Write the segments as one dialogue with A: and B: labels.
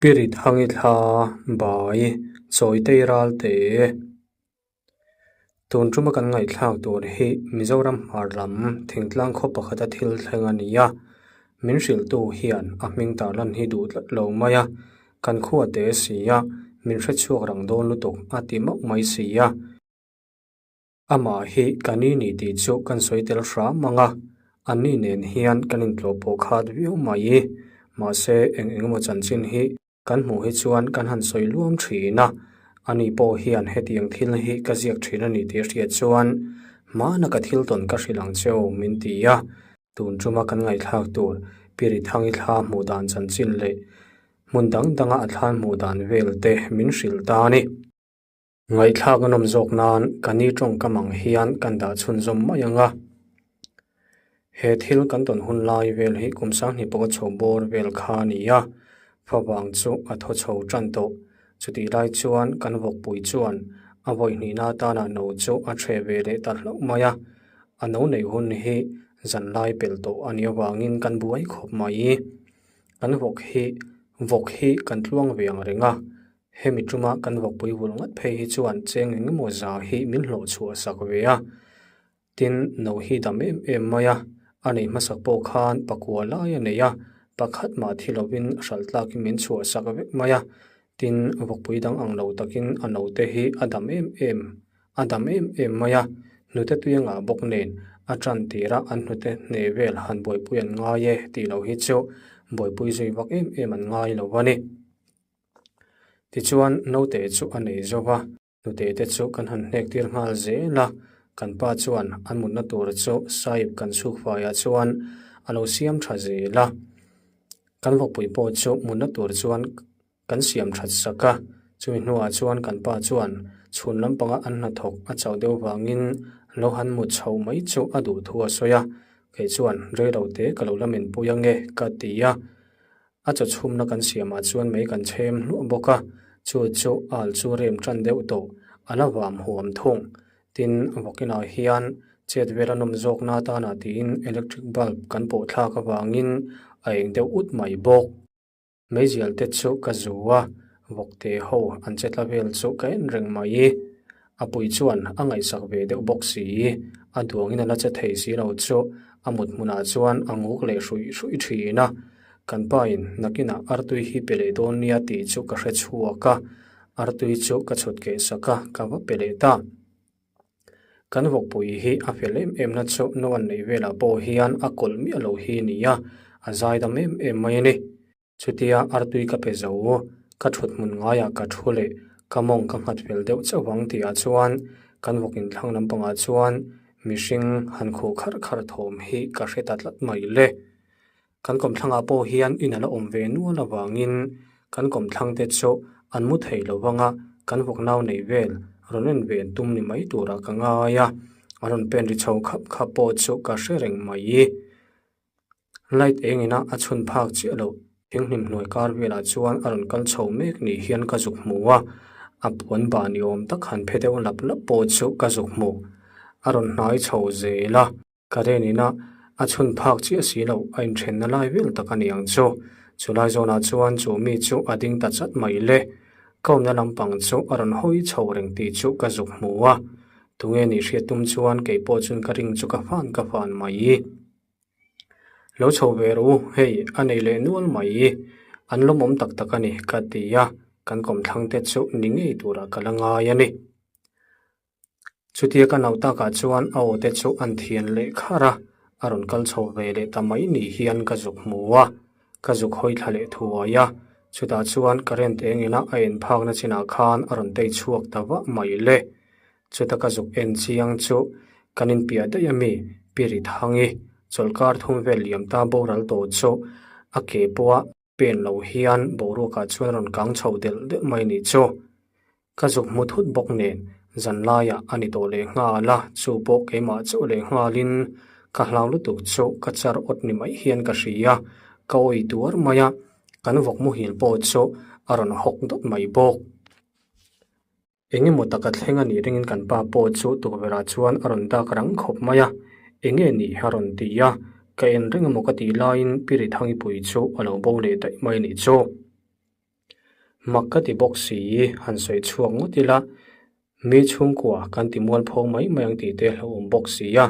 A: Pirit hangi thla bai chawitei ral te. Tun tuma kan ngaihthlak tur hi Mizoram hmar lam thingtlang khaw pakhata thil thleng a ni a, min hrilhtu hian a hming tarlan hi duh tlat lo mai a, kan khua te si a, min hrechhuak rang dawn lutuk a ti mauh mai si a. Amah hi ka ni ni tih chu kan sawi tel hram ang a, anni nen hian kan intlawh pawh khat viau mai. Mahse, eng engemaw chanchin hi kan hmuh hi chuan kan han sawi luam thin a, ani pawh hian hetiang thil hi ka ziak thin a ni tih hriat chuan hmana ka thil tawn ka hrilh ang cheu min ti a, tun tuma kan ngaihthlak tur Pirithangi thla hmuh dan chanchin leh hmun dang danga a thlan hmuh dan vel te min hrilh ta a ni. Ngaihthlak a nawm zawk nan ka ni tawngkam ang hian kan dah chhunzawm mai ang a. He thil kan tawn hun lai vel hi kum sanghnih pawh a chho bawr vel kha a ni a, favang chu a thaw chho tan tawh. Chutih lai chuan kan vawkpui chuan a vawi hnihna atana no chu a ṭheh ve leh ta hlauh mai a. A no neih hun hi zan lai pelh tawh a nih avangin kan buai khawp mai. Kan vawk hi vawk hi kan tluang ve ang reng a. Hemi tuma kan vawkpui vul ngat phei hi chuan cheng eng emaw za hi min hlawh chhuah sak ve a, tin no hi dam em em mai a, a neih hmasak pawh khan pakua lai a nei a, pakhat mah thi lovin hralh tlakin min chhuah sak vek mai a, tin vawkpui dang ang lo takin a no te hi a dam em em a dam em em mai a, hnute tui a ngah bawk nen a tan tir a an hnute hne vel han buaipui an ngai e tih loh hi chu buaipui zui vak em em an ngai lo a ni. Tichuan naute chu a nei zo va, hnute te chu kan han hnek tir nghal zel a, kan pa chuan an mutna tur chu sahib kan chhuk faiah chuan a lo siam tha zel a, kan vawkpui pawh chu mutna tur chuan kan siam that sak a, chumi hnuah chuan kan pa chuan chhun lampanga an hnathawk a chauh deuh vangin lo han mut chho mai chu a duh thu a sawi a, kei chuan reilo te ka lo la menpui ange ka ti a. A chaw chhumna kan siamah chuan mei kan chhem hluah bawk a, chu chu al chu rem tan deuh tawh, a la vam huam thung. Tin, vawkinah hian chet vel a nawm zawkna atana tiin electric bulb kan pawh thlak avangin a eng deuh ut mai bawk. Meizial te chu ka zu a, vawkte ho an che tla vel chu ka en reng mai. A pui chuan a ngaihsak ve deuh bawk si, a duangin a la che thei si lo chu a mut hmunah chuan a nguk leh hruih hruih thin a. Kan pain nakinah artui hi pe leh dawn nia tih chu ka hre chhuak a, artui chu ka chhut keh sak a, ka va pe leh ta. Kan vawkpui hi a fel em em na chu no an neih velah pawh hian a kawlh miah lo hi nia, a zaidam em em mai a ni. Chutia artui ka pe zo, ka thut hmun ngaiah ka thu leh ka mawng ka nghat fel deuh chauh ang tihah chuan kan vawk inthlang lampangah chuan mihring han khuh kharh kharh thawm hi ka hre ta tlat mai le. Kan kawmthlangah pawh hian in a la awm ve nual avangin kan kawmthlangte chu an mu thei lo vang a, kan vawk nau nei vel rawn en ve an tum ni mai turah ka ngai a, a rawn pen ri chho khap khap pawh chu ka hre reng mai. Light eng ina a chhun phak chiah loh thinghlim hnuai kar velah chuan a rawn kal chho mek ni hian ka zuk hmu a, a puan bah ni awm tak han phe deuh lap lap pawh chu ka zuk hmu. A rawn hnai chho zel a, current ina a chhun phak chiah si loh a inthenna lai vel tak a ni ang chu. Chulai zawnah chuan chu mi chu a ding ta chat mai le. Ka awmna lampang chu a rawn hawi chho reng tih chu ka zuk hmu a, tunge nih hriat tum chuan kei pawh chuan ka ring chu ka fan ka fan mai. Lo chho ve rawh u, hei a nei leh nual mai, an lawmawm tak tak a ni ka ti a, kan kawmthlang te chu ni ngei turah ka la ngai a ni. Chutia ka nau takah chuan a aw te chu an thian leh kharh a, a rawn kal chho ve leh ta mai ni hian ka zuk hmu a, ka zuk hawi thla leh thuai a, chutah chuan current eng ina a en phakna chinah khan a rawn tei chhuak ta vah mai le. Chuta ka zuk en chiang chu kan inpiah daih a mi, Pi Rithangi, chawlhkar thum vel liam ta boral tawh chu a ke pawha pen lo hian boruakah chuan a rawn kang chho delh delh mai nih chu. Ka zuk hmu thut bawk nen zan laiah a ni tawh leh nghal a, chu pawh keimah chauh leh nghalin ka hlau lutuk chu ka char awt ni mai hian ka hria, ka awi tuar mai a, kan vawk muhil pawh chu a rawn hawk dawt mai bawk. Eng emaw taka thleng a nih ringin kan pa pawh chu tukverhah chuan a rawn dak rang khawp mai a, eng nge nih a rawn ti a, ka en reng emaw ka tih laiin Pi Rithangi pui chu a lo bo leh daih mai a nih chu. Mak ka ti bawk si, han sawi chhuak ngawt ila, mi chhungkua kan ti mualpho mai mai ang tih te hlauhawm bawk si a.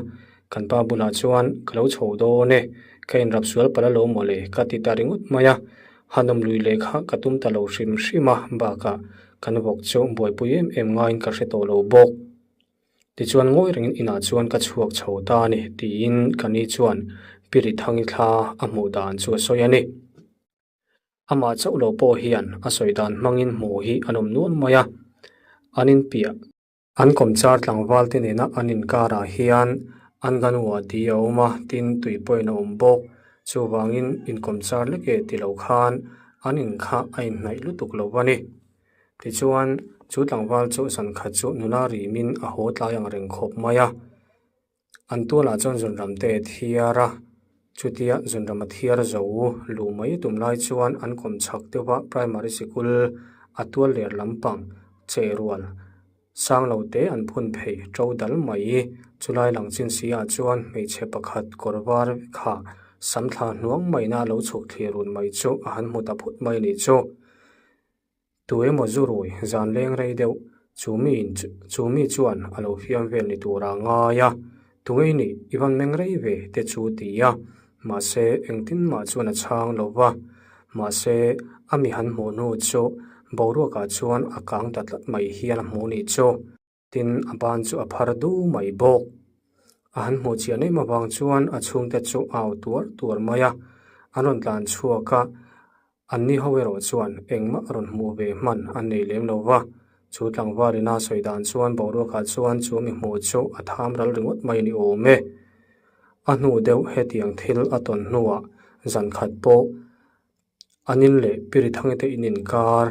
A: Kan pa bulah chuan ka lo chho dawn e, ka inrap sual palh alo mawle ka ti ta ringawt mai a. Han awm lui leh kha ka tum ta lo hrim hrim a, bakah kan vawk chu buaipui em em ngaiin ka hre tawh lo bawk. Tichuan ngawi rengin inah chuan ka chhuak chho ta a ni tiin ka ni chuan Pirithangi thla a hmuh dan chu a sawi a ni. Amah chauh lo pawh hian a sawi dan hmangin hmuh hi an awm nual mai a, an inpiah. An kawmchar tlangval te nena an inkarah hian an ganua tih a awm a, tin tui pawhin a awm bawk. Chuvangin inkawmchar lek e ti lo khan an in kha a inhnaih lutuk lo a ni. Tichuan, chu tlangval chu zankhat chu nula rimin a haw tlai ang reng khawp mai a. An tualah chuan zunram te a thiar a, chutia zunram a thiar zo luh mai tum lai chuan an kawm chhak deuh a primary sikul a tual ler lampang che rual sang lo te an phun phei to dal mai. Chulai lang chin si ah chuan hmeichhe pakhat kawr var kha sam thla hnuang maina a lo chhuk thlir run mai chu a han hmu ta phut mai a nih chu. Tu emaw zu rui zan leng rei deuh chu mi chu mi chuan a lo fiam vel ni tur a ngai a, Tungei nih i van meng rei ve te chu ti a, mahse engtin mah chuan a chhang lo va, mahse a mi han hmuh hnu chu boruakah chuan a kang ta tlat mai hian a hmuh nih chu. Tin, a ban chu a phar du mai bawk. A han hmuh chian em avang chuan a chhungte chu a au tuar tuar mai a, an rawn tlan chhuak a, anni ho erawh chuan engmah rawn hmuh ve hman an nei lem lo va. Chu tlangval ina sawi dan chuan boruakah chuan chu mi hmuh chu a tham ral ringawt mai a ni awm e. A hnu deuh hetiang thil a tawn hnuah zan khat pawh An in leh Pirithangi te in inkar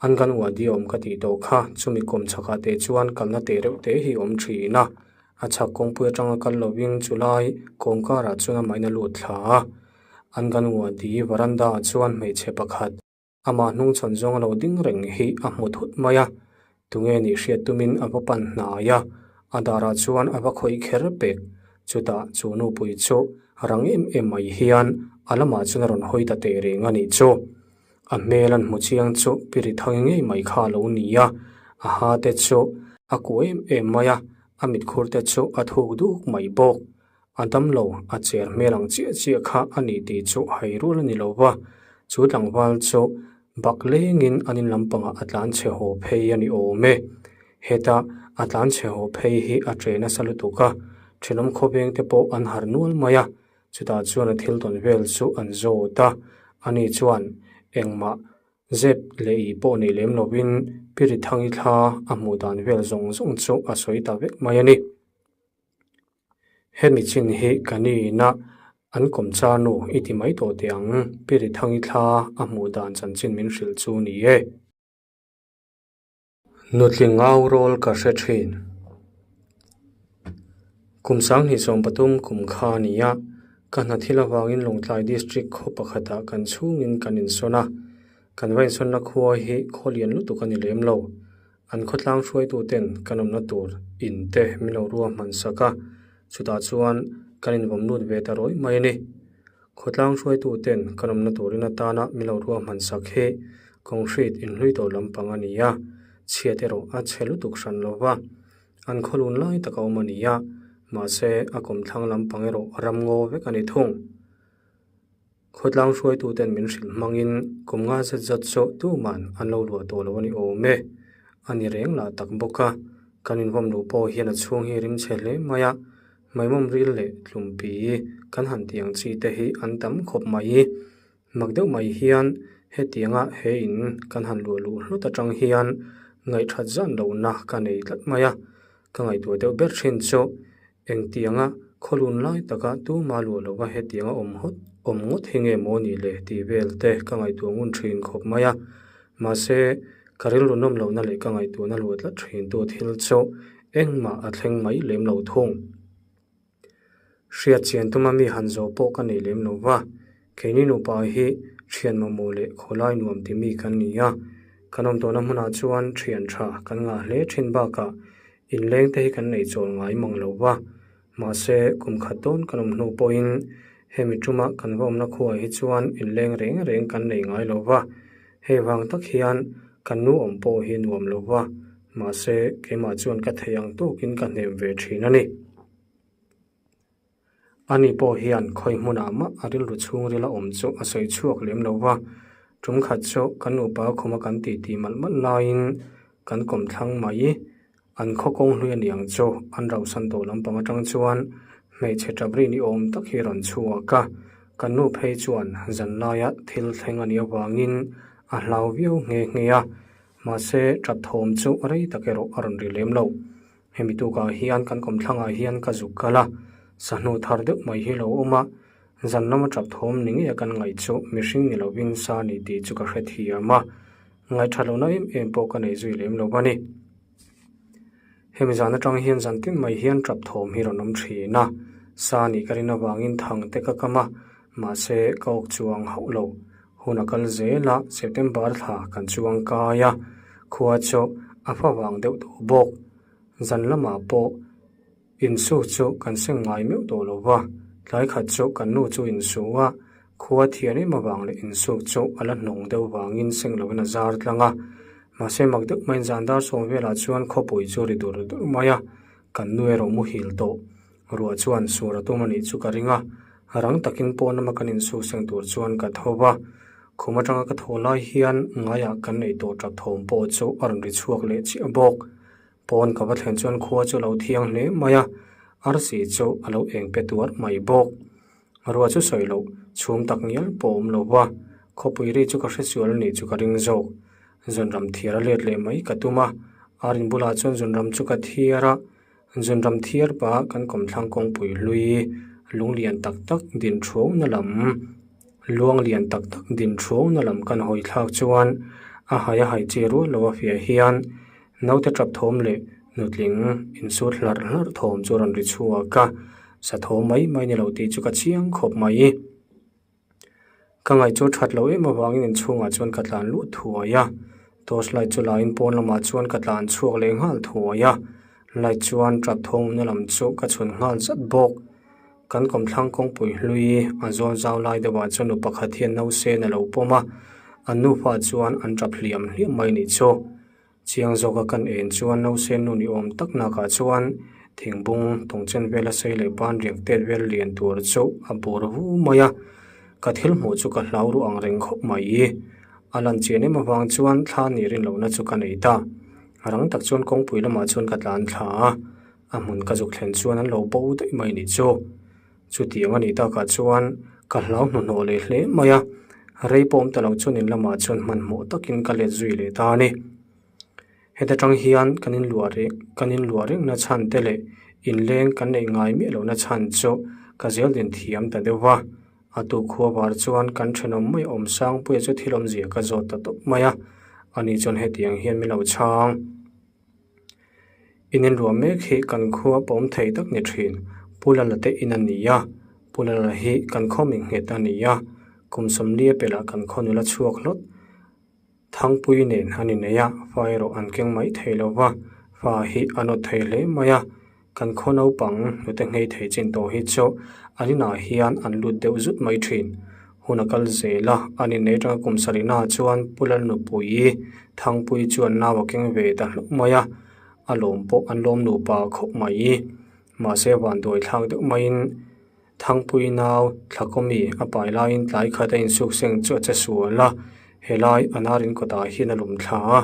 A: an kan uadi awm ka tih tawh kha, chumi kawm chhakah te chuan kalna te reuh te hi awm thin a, a chhak kawngpui atanga kal lovin chulai kawngkarah chuan amahin a lut thla a, an kan uadi varanda ah chuan hmeichhe pakhat amah hnungchhawn zawng a lo ding reng hi a hmu thut mai a, tunge nih hriat tumin a va pan hnai a, a darah chuan a va khawih kher pek, chutah chu nupui chu rang em em mai hian a lamah chuan a rawn hawi ta teh reng a nih chu. A hmel an hmu chiang chu Pirithangi ngei mai kha a lo ni a, a ha te chu a kuh em em mai a, a mitkhur te chu a thuk duk mai bawk. A damlo a cher hmel ang chiah chiah kha a ni tih chu hai rual a ni lo va, chu tlangval chu bak lengin an in lampangah a tlan chhe haw phei a ni awm e. Heta a tlan chhe haw phei hi a che nasa lutuk a, thenawm khawveng te pawh an harh nual mai a, chutah chuan a thil tawn vel chu an zawt a, ani chuan engmah zep leh ih pawh nei lem lovin Pirithangi thla a hmuh dan vel zawng zawng chu a sawi ta vek mai a ni. Hemi chin hi ka nihna an kawmchar nu i ti mai tawh teh ang, Pirithangi thla a hmuh dan chanchin min hrilh chu ni e. Nutling au rawl ka hre thin. Kum sanghnih 13 kum kha a ni a, ka hna thil avangin Lawngtlai District khaw pakhatah kan chhungin kan insawn a, kan va insawnna khua hi khaw lian lutuk a ni lem lo. An khawtlang hruaituten kan awmna tur in te min lo ruahman sak a, chutah chuan kan invawm lut ve ta rawih mai a ni. Khawtlang hruaituten kan awmna turin atana min lo ruahman sak hi concrete inhlui tawh lampang a ni a, chhiat erawh a chhe lutuk hran lo va, an khawlun lai tak a awm a ni a, mahse a kawmthlang lampang erawh ramngaw vek a ni thung. Khawtlang hruaituten min hrilh hmangin kum nga zet zat chu tuman an lo luah tawh lo a ni awm e. A ni reng lah tak bawk a, kan invawm luh pawh hian a chhung hi rim chhe hle mai a, maimawm ril leh tlumpi kan han tih ang chi te hi an tam khawp mai. Mak deuh mai hian hetianga he in kan han luah luh hlawt atang hian ngaihthat zan lohna ka nei tlat mai a, ka ngaihtuah deuh ber thin chu Engtianga khawlun lai taka tuma luah lova hetianga awm hawt awm ngawt hi nge maw ni le tih vel te ka ngaihtuah ngun thin khawp mai a. Mahse, ka rilru nawm lohna leh ka ngaihtuahna luah tlat thin tu thil chu engmah a thleng mai lem lo thung. Hriat chian tuma mi han zawh pawh ka nei lem lo va, keini nupa hi thian mamawh leh khawlai nuam ti mi kan ni a, kan awm tawhna hmunah chuan thian tha kan ngah hle thin bakah Inleng te hi kan nei chawl ngai mang lo va, mahse kum khat dawn kan awm hnu pawhin hemi tuma kan va awmna khuaah hi chuan inleng reng reng kan nei ngai lo va. Hei vang tak hian kan nu awm pawh hi nuam lo va, mahse keimah chuan ka theih ang tawkin ka hnem ve thin a ni. Ani pawh hian khawi hmunah mah a rilru chhungrila awm chu a sawi chhuak lem lo va, tum khat chu kan nupa khuma kan titi malh malh laiin kan kawmthlang mai. An khaw kawng hlui a niang chu an rauhsan tawh lampang atang chuan hmeichhe tap ri ni awm tak hi a rawn chhuak a, kan nu phei chuan zan laia thil thleng a nih avangin a hlau viau nghe nghe a, mahse tap thawm chu rei tak erawh a rawn ri lem lo. Hemi tukah hian kan kawmthlangah hian ka zuk kal a, sahnu thar deuh mai hi lo awm a, zan lama tap thawm ni ngei a kan ngaih chu mihring ni lovin sa ni tih chu ka hrethiam a, Ngaihṭha lohna em em pawh ka nei zui lem lo a ni. Hemi zan aṭang hian zan tin mai hian ṭap thawm hi rawn awm ṭhin a, sa nih ka rin avangin thang te ka kam a, mahse ka awk chuang hauh lo. Hun a kal zel a, September thla kan chuang kai a, khua chu a hma vang deuh tawh bawk. Zan lamah pawh. Insu chu kan seng ngai meuh tawh lo va, tlai khat chu kan nu chu insu a, khua thian em avang leh insuk chu a la hnawng deuh vangin seng loin a zar tlang a. Mahse mak deuh maiin zan dar sawm velah chuan khawpui chu ri dur dur mai a, kan nu erawh muhil tawh. Ruah chuan sur a tum a nih chu ka ring a, rang takin pawn lama kan insuk seng tur chuan ka tho va. Khum atanga ka thaw lai hian ngaiah kan neih tawh tap thawm pawh chu a rawn ri chhuak leh chiah bawk. Pawn ka va thlen chuan khua chu a lo thiang hle mai a, arsi chu a lo eng pe tuar mai bawk. Ruah chu sawi loh chhum tak ngial pawh a awm lo va, khawpui ri chu ka hre sual a nih chu ka ring zawk. Zunram thiar a let leh mai ka tum a, arin bulah chuan zunram chu ka thiar a, zunram thiar pah kan kawmthlang kawngpui hlui lung lian tak tak din thuauna lam luang lian tak tak din thuauna lam kan hawi thlak chuan a hai a hai chi rual lo a fiah hian Naute tap thawm leh nutling insut hlarh hlarh thawm chu a rawn ri chhuak a, sa thawm mai mai ni lo tih chu ka chiang khawp mai. Ka ngaih chu that loh em avangin inchhungah chuan ka tlan luh thuai a, torch light chu laiin pawn lamah chuan ka tlan chhuak leh nghal thuai a, light chuan tap thawm awmna lam chu ka chhun nghal zat bawk. Kan kawmthlang kawngpui hlui a zawl zau lai deuhah chuan nu pakhat hian nausên a lo pawm a, an nufa chuan an tap hliam hliam mai nih chu. Chiang zawka kan en chuan nausen nu ni awm tak nakah chuan thingbung tawngchen vela sei leh ban riak tet vel lian tur chu a bur vu mai a, ka thil hmuh chu ka hlau ruh ang reng khawp mai. A lan chian em avang chuan thla nih rin lohna chu ka nei ta. Rang tak chuan kawngpui lamah chuan ka tlan thla a, a hmun ka zuk thlen chuan an lo bo daih mai nih chu. Chutiang a nih takah chuan ka hlau hnuhnawh leh hle mai a, rei pawh awm ta lo chuan in lamah chuan hmanhmawh takin ka let zui leh ta a ni. Heta tang hian kan inluah reng kan inluah rengna chhan te leh inleng kan neih ngai miah lohna chhan chu ka zel din thiam ta deuh va, a tu khua var chuan kan thenawm mai awm Sangpuia chu thil awmzia ka zawt ta tawp mai a, ani chuan hetiang hian min lo chhang. In inruah mek hi kan khua pawm thei tak ni thin. Pu Lala te in a ni a, Pu Lala hi kan khaw mi nghet a ni a, kum sawmli a pelh ah kan khaw nula chhuak hlawt. Thangpui nen an inei a, fa erawh an keng mai thei lo va, fa hi a nawt thei hle mai a. Kan khaw naupang hnute nghei thei chin tawh hi chu an inah hian an lut deuh zut mai thin. Hun a kal zel a, an innei atanga kum sarihnaah chuan Pu Lalnupuii Thangpuii chuan nau a keng ve ta hlauh mai a, a lawm pawh an lawm nupa khawp mai. Mahse vanduai thlak deuh maiin Thangpuii nau Thlakawmi a pai laiin tlai khat a insuk seng chu a che sual a, helai a narin kawtah hian a lum thla a,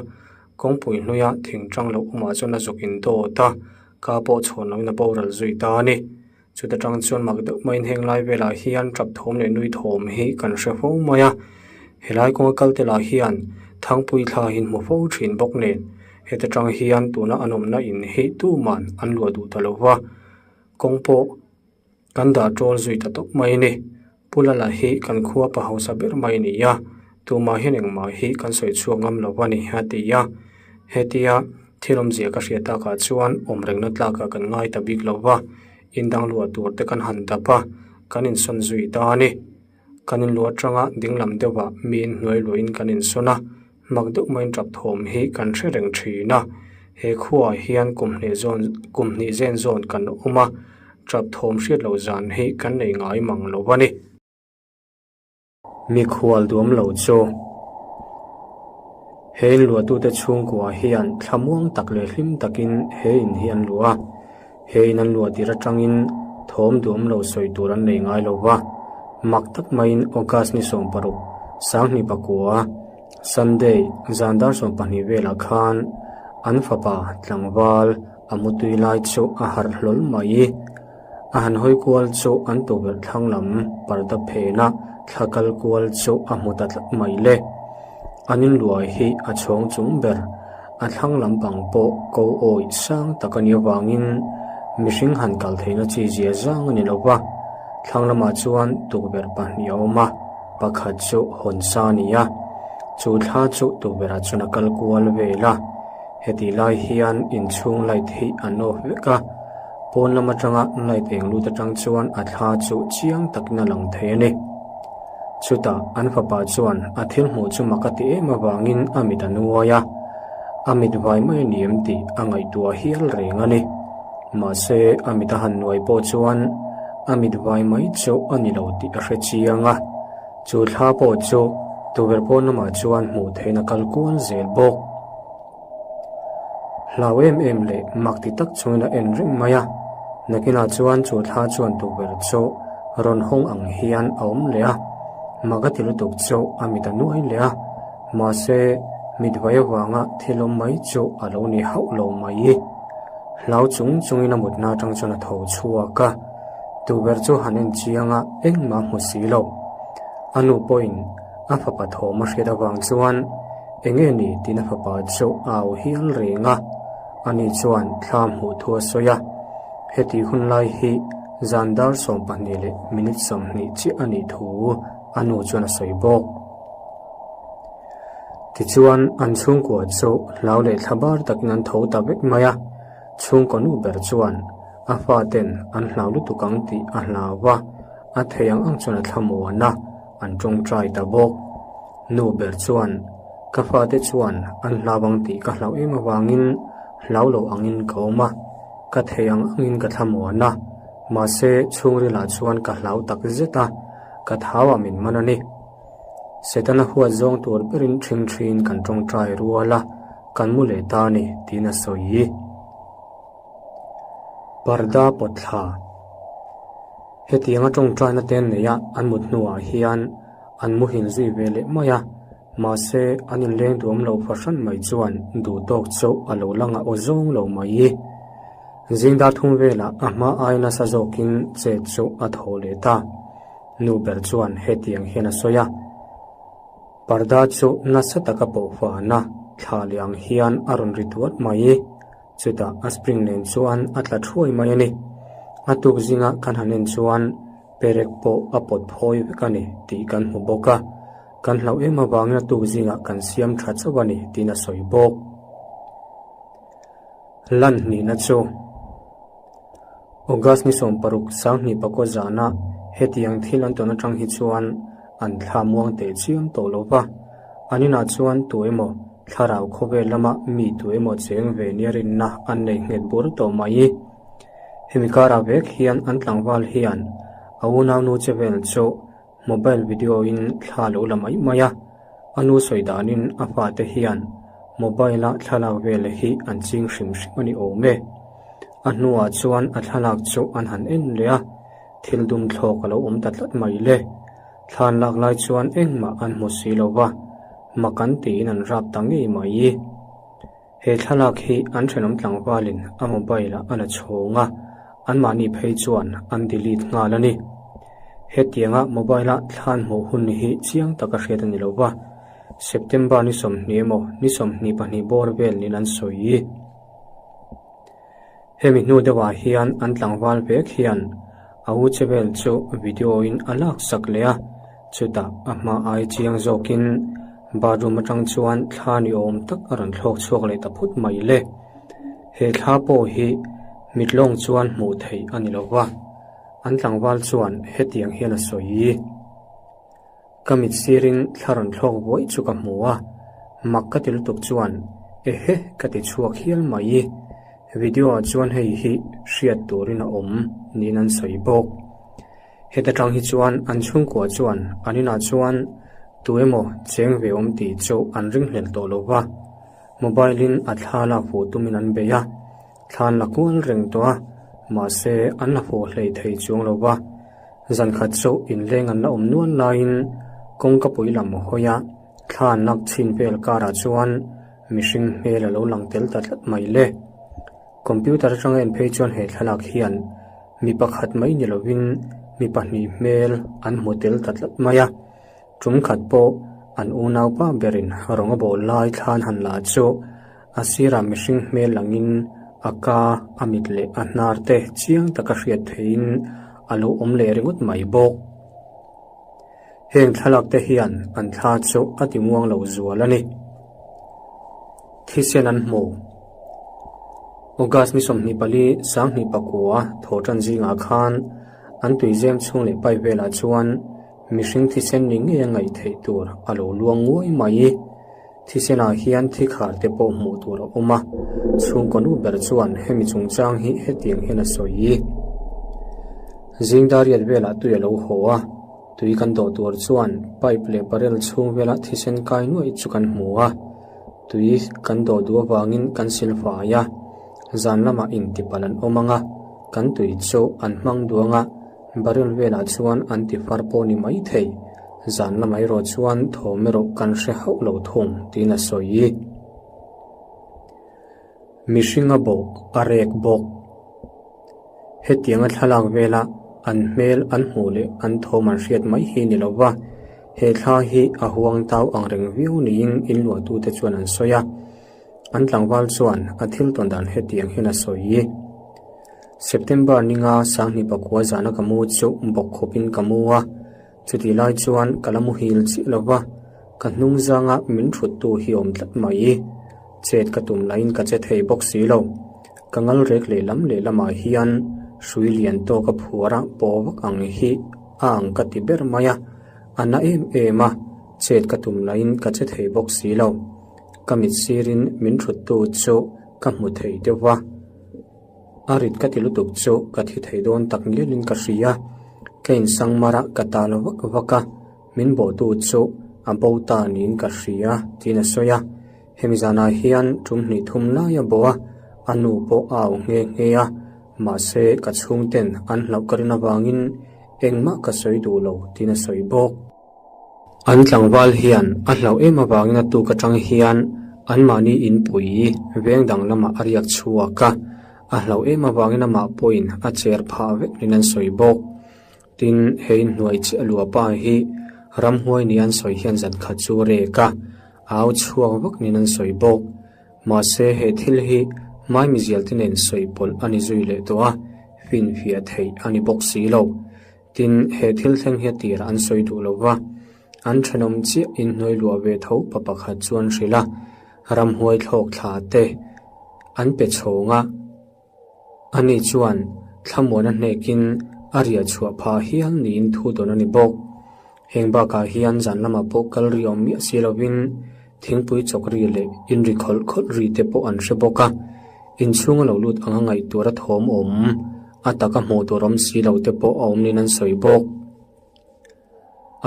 A: kawngpui hnuia thing tang loh awmah chuan a zuk in dawt a, ka pawh chhawn loin a boral zui ta a ni. Chuta tang chuan mak deuh maiin heng lai velah hian tap thawm leh nui thawm hi kan hre fo mai a, helai kawnga kal te lah hian Thangpui thla hi hmu fo thin bawk nen heta tang hian tuna an awmna in hi tuman an luah duh ta lo va, kawng pawh kan dah tawl zui ta tawp mai a ni. Pu Lala hi kan khua pa hausa ber mai a ni a, tumah hian engmah hi kan sawi chhuak ngam lo a ni a ti a, hetia thil awmzia ka hriat takah chuan awm rengna tlakah kan ngai ta bik lo va, indang luah tur te kan han dap a, kan insawn zui ta a ni. Kan inluah atanga dinglam deuhah miin hnuai luahin kan insawn a, mak deuh maiin tap thawm hi kan hre reng thin a, he khuaah hian kum hnih zawn kum hnih zen zawn kan awm a, tap thawm hriat loh zan hi kan nei ngai mang lo a ni. Mikhual duam lo chu. He in luahtute chhungkua hian thlamuang tak leh hlim takin he in hi an luah a. He in an luah tir atangin thawm duam lo sawi tur an nei ngai lo va. Mak tak maiin August ni 16, 2009, Sunday zan dar 12 velah khan an fapa tlangval a mutui lai chu a harh hlawl mai. A han hawi kual chu an tukverh thlang lam parda phena thla kal kual chu a hmu ta tlat mai le. An inluai hi a chhawng chung ber, a thlang lampang pawh ko awih sang tak a nih avangin mihring han kal theihna chi zia zang a ni lo va. Thlang lamah chuan tukverh pahnih a awm a, pakhat chu hawn sa a ni a, chu thla chu tukverhah chuan a kal kual vel a. Hetih lai hian inchhung light hi an off vek a. Pawn lam atanga light eng lut atang chuan a thla chu chiang takin a lang thei a ni. Chutah an fapa chuan a thil hmuh chu mak a ti em avangin a mit a nuai a, a mit vai mai a ni em tih a ngaihtuah hial reng a ni. Mahse a mit a han nuai pawh chuan a mit vai mai chu a ni lo tih a hre chiang a, chu thla pawh chu tukverh pawn lamah chuan hmuh theihna kal kual zel bawk. Hlau em em leh mak ti tak chungin a en reng mai a, nakinah chuan chu thla chuan tukverh chu rawn hawng ang hian a awm leh a, mak a ti lutuk chu a mit a nuai leh a, mahse mit vai avanga thil awm mai chu a lo ni hauh lo mai. Hlau chung chungin a mutna atang chuan a tho chhuak a, tukverh chu han en chiang a engmah a hmu si lo. A nu pawhin a fapa thawm a hriat avang chuan Enge ni tiin a fapa chu a au hial reng a, ani chuan thla hmuh thu a sawi a. Heti hun lai hi zan dar 12 leh minute 20 chiah a nih thu a nu chuan a sawi bawk. Tichuan an chhungkua chu hlau leh thla bar takin an tho ta vek mai a, chhungkaw nu ber chuan a faten an hlau lutuk ang tih a hlau va, a thei ang ang chuan a thlamuan a, an tawngtai ta bawk. Nu ber chuan, Ka fate chuan an hlau ang tih ka hlauh em avangin hlau lo angin ka awm a, ka thei ang angin ka thlamuan a, mahse chhungrilah chuan ka hlau tak zet a, ka thauah min man a ni. Setana huat zawng tur berin ṭhing ṭhin kan tawngtai rual a, kan mu leh ta a ni, tiin a sawi. Parda pawtthla. Hetianga tawngtaina te an neih a, an mut hnuah hian an muhil zui ve leh mai a, mahse an inleng duam loh fahran mai chuan duh tawk chu a lo la ngah aw zawng lo mai. Zing dar thum velah a hma ai nasa zawkin chet chu a thaw leh ta. Nu ber chuan hetiang hian a sawi a. Parda chu nasa taka pawhfana thla leh ang hian a rawn ri tuat mai. Chutah a spring nen chuan a tla thuai mai a ni. A tuk zinga kan han en chuan perek pawh a pawt phawi vek a ni tih kan hmu bawk a. Kan hlauh em avangin a tuk zingah kan siam tha chauh a ni tiin a sawi bawk. Lan hnihna chu August ni 16 2009 zana hetiang thil an tawn atang hi chuan an thla muang teh chiam tawh lo va. An inah chuan tu emaw thlarau khawvel lama mi tu emaw cheng ve nia rinna an nei nghet bur tawh mai. Hemi karah vek hian an tlangval hian a unaunu che vel chu Mobile video in thla lo la mai mai a, a nu sawi danin a fate hian mobile a thlalak vel hi an ching hrim hrim a ni awm e. A hnuah chuan a thlalak chu an han en leh a, thil dum thlawk a lo awm ta tlat mai le. Thla an lak lai chuan engmah an hmu si lo va, mak an tiin an rap ta ngei mai. He thlalak hi an thenawm tlangvalin a mobile ah a la chhawng a, anmahni phei chuan an delete nghal a ni. Hetianga mobile a thlan hmuh hun hi chiang taka hriat a ni lo va, September ni 20 emaw ni 22 bawr vel niin an sawi. Hemi hnu deuhah hian an tlangval vek hian a u che vel chu video in a lak sak leh a, chutah a hma ai chiang zawkin bathroom atang chuan thla ni awm tak a rawn thlawk chhuak leh ta phut mai le. He thla pawh hi mitlawng chuan hmuh theih a ni lo va, an tlangval chuan hetiang hian a sawi. Ka mit sirin thla rawn thlawk buai chu ka hmu a, mak ka ti lutuk chuan ehe ka ti chhuak hial mai. Video ah chuan hei hi hriat turin a awm niin an sawi bawk. Heta tang hi chuan an chhungkua chuan an inah chuan. Tu emaw cheng ve awm tih chu an ringhlel tawh lo va, mobile in a thla lak fuh tumin an bei a, thla an la kual reng tawh a, mahse an la fuh hlei thei chuang lo va. Zan khat chu inleng an la awm nual laiin kawngka pui lam hawi a, thla an lak chhin vel karah chuan mihring hmel a lo lang tel ta tlat mai le. Computer atanga en phei chuan he thlalak hian mi pakhat mai ni lovin mi pahnih hmel an hmu tel ta tlat mai a, tum khat pawh an unaupa berin rawng a bawl lai thlan han la chu a sirah mihring hmel langin a ka, a mit leh a hnar te chiang taka hriat theihin a lo awm leh ringawt mai bawk. Heng thlalak te hian an thla chu a ti muang lo zual a ni. Thisen an hmu. August ni 24 2009 thaw tan zingah khan an tuizem chhung leh pipe velah chuan mihring thisen ni ngei a ngaih theih tur a lo luang nguai mai. Thisenah hian thikhar te pawh hmuh tur a awm a, chhungkaw nu ber chuan hemi chungchang hi hetiang hian a sawi. Zing dariat velah tui a lo haw a, tui kan dawh tur chuan pipe leh barrel chhung vela thisen kai nuaih chu kan hmu a, tui kan dawh duh avangin kan sil fai a, zan lamah intipalh an awm ang a, kan tui chu an hmang duang a, barrel velah chuan an tifar pawh ni mai thei. Zan lamah erawh chuan thawm erawh kan hre hauh lo thung tiin a sawi. Mihring a bawh a rek bawk. Hetianga thlalak vela an hmel an hmuh leh an thawm an hriat mai hi ni lova, he thla hi a huang tau ang reng viau niin inluahtute chuan an sawi a. An tlangval chuan a thil tawn dan hetiang hian a sawi. September ninga 2009 zana ka mu chu bawk khawpin ka mu a. Chutih lai chuan ka la muhil chiah lo va, ka hnung zanga min thuttu hi awm tlat mai. Chet ka tum lahin ka che thei bawk si lo. Ka ngal rek lehlam lehlamah hian hrui lian tawk a phuar a paw vak ang hi a ang ka ti ber mai a, a na em em a, chet ka tum lahin ka che thei bawk si lo. Ka mit sirin min thuttu chu ka hmu thei deuh va. A rit ka ti lutuk chu ka thi thei dawn tak ngialin ka hria. Ka insang mar a, ka tal vak vak a, min bawhtu chu a bo ta niin ka hria tiin a sawi a. Hemi zanah hian tum hnih thum lai a bawh a, a nu pawh a au nghe nghe a, mahse ka chhungten an hlauh ka rin avangin engmah ka sawi duh lo tiin a sawi bawk. An tlangval hian a hlauh em avangin a tuk atang hian anmahni inpui veng dang lamah a riak chhuak a, a hlauh em avangin amah pawhin a cher phah vek niin an sawi bawk. Tin, he inhnuai chiah luapa hi ramhuai nia an sawi hian zan khat chu rek a, a au chhuak vak niin an sawi bawk. Mahse, he thil hi maimizial te nen sawi pawlh a ni zui leh tawh a, finfiah theih a ni bawk si lo. Tin, he thil thleng hi a tirah an sawi duh lo va, an thenawm chiah inhnuai luah ve tho pa pakhat chu an hrilh a, ramhuai thlawk thla te an pe chhawng a, ani chuan thlamuan a hnekin a riah chhuah phah hial niin thu dawn a ni bawk. Heng bakah hian zan lamah pawh kal ri awm miah si lovin thingpui chawk ri leh inri khawlh khawlh ri te pawh an hre bawk a, inchhunga lo lut anga ngaihtuah a thawm awm a taka hmuh tur awm si lo te pawh a awm niin an sawi bawk.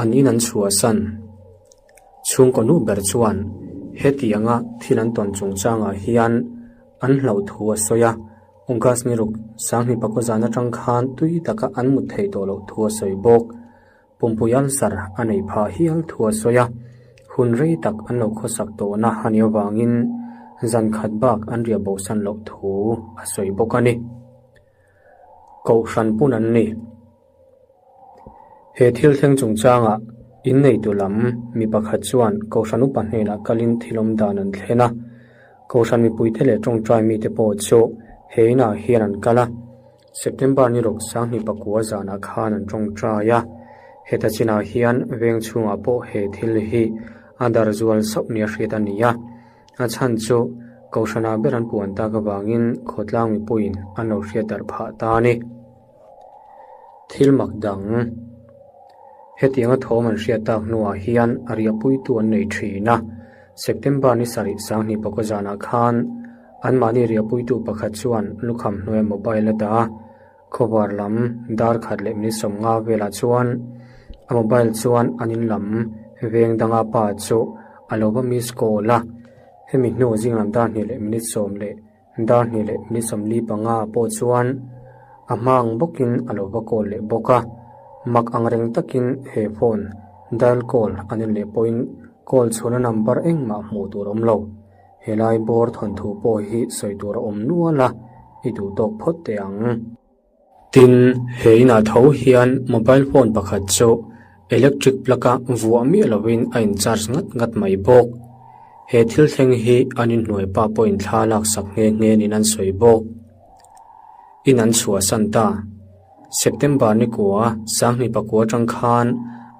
A: An in an chhuahsan. Chhungkaw nu ber chuan hetianga thil an tawn chungchangah hian an hlauh thu a sawi a, August ni ruk 2009 zan atang khan tui taka an mut theih tawh loh thu a sawi bawk. Pumpui ulcer a neih phah hial thu a sawi a, hun rei tak an lo khawsak tawhna a nih avangin zan khat bak an riah bosan loh thu a sawi bawk a ni. Kohhran pun an ni. He thil thleng chungchangah inneitu lam mi pakhat chuan Kohhran upa hnenah kalin thil awm dan an thlen a, Kohhran mipuite leh tawngtai mite pawh chu he inah hian an kal a. September ni ruk 2009 zanah khan an tawngtai a, heta chinah hian veng chhungah pawh he thil hi a dar zual sauh nia hriat a ni a, a chhan chu Kohhranah ber an puan tak avangin khawtlang mipuiin an lo hriat darh phah ta a ni. Thil mak dang Hetianga thawm an hriat tak hnuah hian a riahpuitu an nei thin a, September ni sarih 2009 zanah khan Anmahni riahpuitu pakhat chuan lukham hnuaia mobile a dah a, khawvar lam dar khat leh minute 50 velah chuan a mobile chuan an in lam Veng danga pa chu a lo va miss call a, hemi hnu zing lam dar hnih leh minute sawm leh dar hnih leh minute 45 pawh chuan a hma ang bawkin a lo va call leh bawk a, mak ang reng takin he phone dial call an en leh pawhin call chhuahna number engmah hmuh tur a awm lo. Helai bawr thawnthu pawh hi sawi tur a awm nual a, i duh tawk phawt teh ang. Tin, he inah tho hian mobile phone pakhat chu electric plug-a vuah miah lovin a in charge ngat ngat mai bawk. He thil thleng hi an inhnuai pa pawhin thla laksak nghe nghe niin an sawi bawk. In an chhuahsan ta. September ni kua sanghnih pakua atang khan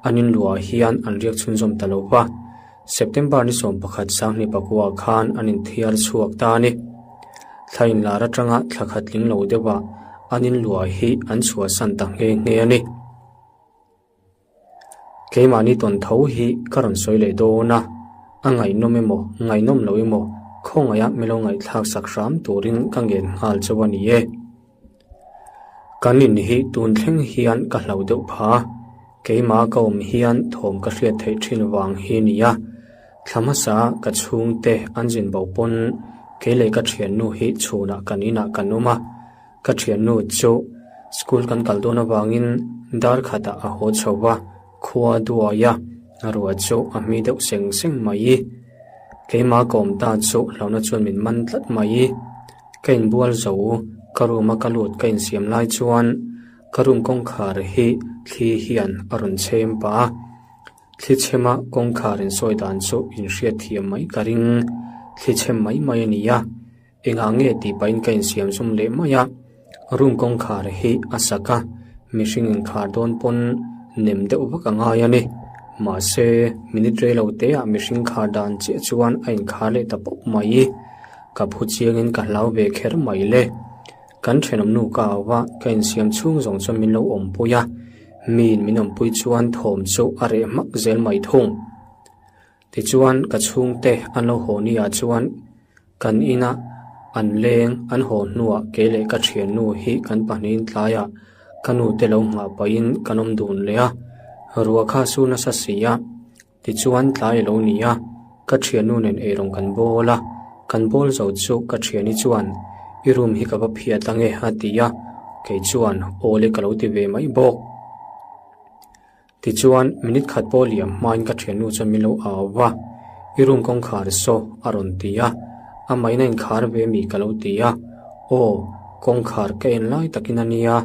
A: an inluah hian an riak chhunzawm ta lo va. September ni 11 sanghnih pakua khan an inthiar chhuak ta a ni. Thla inlar atanga thla khat tling lo deuhah an inluah hi an chhuahsan ta nghe nghe a ni. Keimahni tawn tho hi ka rawn sawi leh dawn a, a ngaihnawm emaw ngaihnawm lo emaw khawngaih a milo ngaihthlak sak hram turin ka ngen nghal chauh a ni e. Kan in hi tun thleng hian ka hlau deuh pha a, keimah ka awm hian thawm ka hriat theih thin vang hi a ni a, thla hmasa ka chhungte an zin bo pawn kei leh ka thiannu hi chhunah kan inah kan awm a, Ka thiannu chu school kan kal dawn avangin dar khatah a haw chho va, khua duai a, ruah chu a hmi deuh seng seng mai. Keimah ka awm ta chu hlauhna chuan min man tlat mai. Ka inbual zo, ka room a ka lut ka insiam lai chuan ka room kawngkhar hi thli hian a rawn chhem pah a. Thli chhema kawngkhar insawi dan chu inhriat thiam mai ka ring, thli chhem mai mai a ni a. Engah nge tih pahin ka insiam zum leh mai a, room kawngkhar hi a sak a, mihring inkhar dawn pawn nem deuh vak a ngai a ni. Mahse, minute rei lo te ah mihring khar dan chiah chuan a inkhar leh ta pawp mai. Ka phu chiangin ka hlau ve kher mai le. Kan thenawm nu ka au a, ka insiam chhung zawng chuan min lo awmpui a, miin min awmpui chuan thawm chu a reh hmak zel mai thung. Tichuan ka chhungte an lo haw ni ah chuan kan ina an leng an haw hnuah kei leh ka thiannu hi kan pahnihin tlaiah ka nu te lo nghah pahin kan awm dun leh a, ruah kha su nasa si a, tichuan tlai a lo ni a, ka thiannu nen eirawng kan bawl a, kan bawl zo chu ka thiani chuan i room hi ka va phiat ange a ti a, kei chuan aw le ka lo ti ve mai bawk. Tichuan, minute khat pawh liam hmain ka thiannu chuan min lo au va, I room kawngkhar saw a rawn ti a, amahin a inkhar ve mi ka lo ti a, Aw, kawngkhar ka en lai takin a nia,